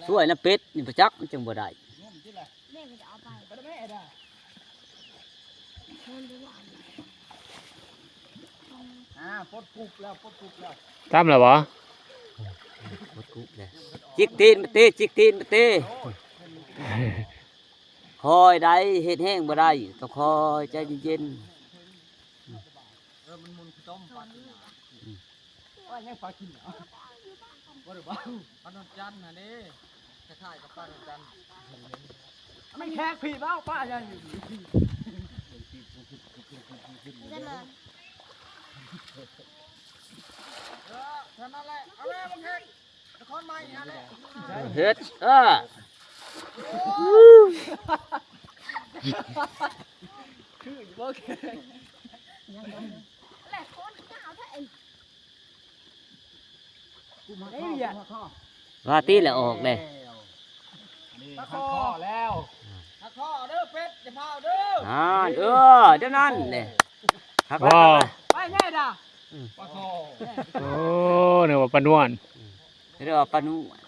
ຊ່ວຍນຳເປັດນີ້ປະຈັກ ມັນຈຶ່ງບໍ່ໄດ້. ແມ່ກໍຈະເອົາໄປ ອ່າ ປົດກຸບແລ້ວ ປົດກຸບແລ້ວ ຕຳແລ້ວບໍ່? ປົດກຸບແລ້ວ. ຈິກຕີນມາຕິ ຈິກຕີນມາຕິ. ຄ່ອຍໄດ້ ເຮັດແຮງບໍ່ໄດ້ ຕ້ອງຄ່ອຍໃຈເຢັນໆ. ເອີ ມັນໝຸ່ນຄືຕົ້ມປາກິນ ອືມ ວ່າຍັງປາກິນເນາະ ບໍ່ໄດ້ບໍ່ ປານວນຈັນຫັ້ນເດ້ ຄ້າຍໆກັບປານວນຈັນ ມັນແຂກຜີເວົ້າປາຍັງຢູ່ ເອີ ເທົ່ານັ້ນແຫຼະ ເອົາແລ້ວບັກແຮກ ນະຄອນໃໝ່ຫັ້ນແຫຼະ ເຮັດ ເອີ ຄືຢູ່ບໍ່ແຂກ ແຫຼະຄົນຍາວແທ້ ວ່າຕິແຫຼະ ອອກແລ້ວ ນີ້ ປາຄໍ ຫັກຄໍແລ້ວ ຫັກຄໍເດີເປັດ ຢ່າພາວເດີ ຫັ້ນ ເອີ ແນວນັ້ນແຫຼະ ຫັກຄໍ ໄປແນ່ດາ ອືມ ປາຄໍ ໂອ້ ນຶກວ່າປານວນ ອືມ ເອີ້ນວ່າປານວນ